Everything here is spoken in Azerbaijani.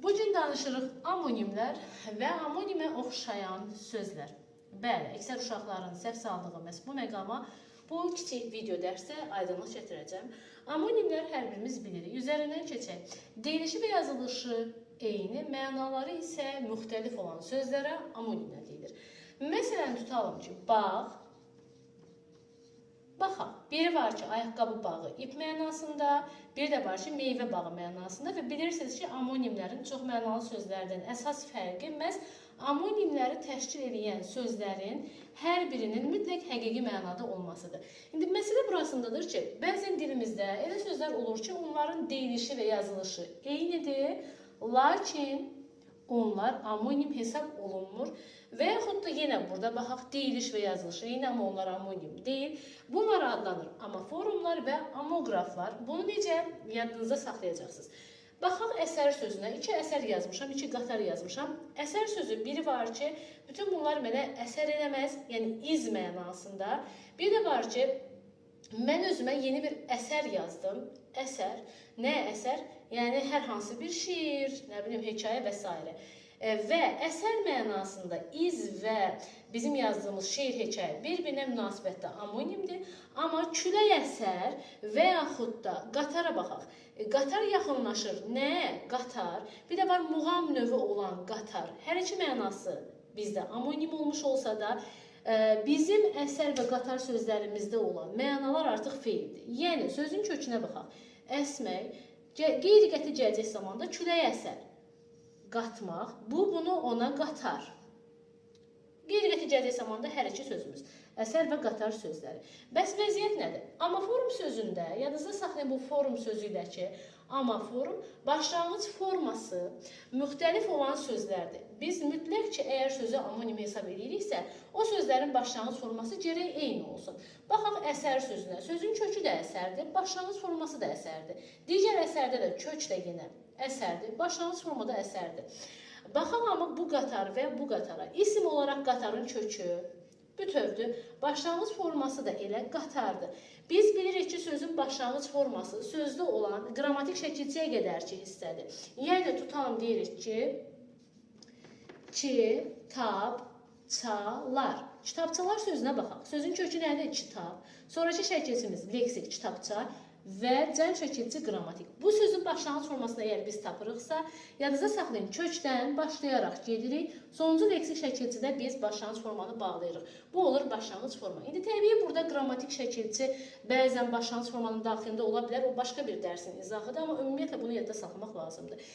Bugün danışırıq omonimlər və omonimə oxşayan sözlər. Bəli, əksər uşaqların səhv saldığı məhz bu məqama bu kiçik video dərsdə aydınlıq gətirəcəm. Omonimlər hər birimiz bilirik. Üzərindən keçək. Deyilişi və yazılışı eyni, mənaları isə müxtəlif olan sözlərə omonimlər deyilir. Məsələn, tutalım ki, bağ, baxaq, biri var ki, ayaqqabı bağı ip mənasında, bir də var ki, meyvə bağı mənasında və bilirsiniz ki, omonimlərin çox mənalı sözlərdən əsas fərqi məhz omonimləri təşkil edən sözlərin hər birinin mütləq həqiqi mənada olmasıdır. İndi məsələ burasındadır ki, bəzən dilimizdə elə sözlər olur ki, onların deyilişi və yazılışı eynidir, lakin onlar omonim hesab olunmur. Və yaxud da yenə burada baxaq, deyiliş və yazılış eyni, amma onlar omonim deyil. Bunlar adlanır omoformlar və omoqraflar. Bunu necə yadınızda saxlayacaqsınız? Baxaq əsər sözünə. İki əsər yazmışam, iki qatar yazmışam. Əsər sözü biri var ki, bütün bunlar mənə əsər eləməz, yəni iz mənasında. Bir də var ki, mən özümə yeni bir əsər yazdım. Əsər. Nə əsər? Yəni hər hansı bir şiir, nə bilim, hekayə və s. Və əsər mənasında iz və bizim yazdığımız şeir, hekayə bir-birinə münasibətdə omonimdir. Amma külək əsər və yaxud da qatara baxaq. Qatar yaxınlaşır. Nə? Qatar. Bir də var muğam növü olan qatar. Hər iki mənası bizdə omonim olmuş olsa da, bizim əsər və qatar sözlərimizdə olan mənalar artıq feildir. Yəni sözün kökünə baxaq. Əsmək, qeyri-qəti gələcək zamanda külək əsər. Qatmaq, bu bunu ona qatar. Qeyri-qəti gələcək zamanda hər iki sözümüz. Əsər və qatar sözləri. Bəs vəziyyət nədir? Omoform sözündə, yadınızda saxlayın bu form sözü ilə ki, omoform başlanğıc forması müxtəlif olan sözlərdir. Biz mütləq ki, əgər sözü omonim hesab ediriksə, o sözlərin başlanğıc forması gərək eyni olsun. Baxaq əsər sözünə. Sözün kökü də əsərdir, başlanğıc forması da əsərdir. Digər əsərdə də kök də yenə əsərdir, başlanğıc formada əsərdir. Baxaq amma bu qatar və bu qatara. İsim olaraq qatarın kökü bütövdür. Başlanğıc forması da elə qatardır. Biz bilirik ki, sözün başlanğıc forması sözdə olan qrammatik şəkilçiyə qədər ki hissədir. Yəni tutalım deyirik ki, kitabçalar. Kitabçalar sözünə baxaq. Sözün kökü nədir? Kitab. Sonrakı şəkilçimiz leksik kitabça və cəm şəkilçi qrammatik. Bu sözün başlanğıc formasını əgər biz tapırıqsa, yadınızda saxlayın, kökdən başlayaraq gedirik. Sonuncu leksik şəkilçidə biz başlanğıc formanı bağlayırıq. Bu olur başlanğıc forma. İndi təbii burada qrammatik şəkilçi bəzən başlanğıc formanın daxilində ola bilər. O başqa bir dərsin izahıdır, amma ümumiyyətlə bunu yadda saxlamaq lazımdır.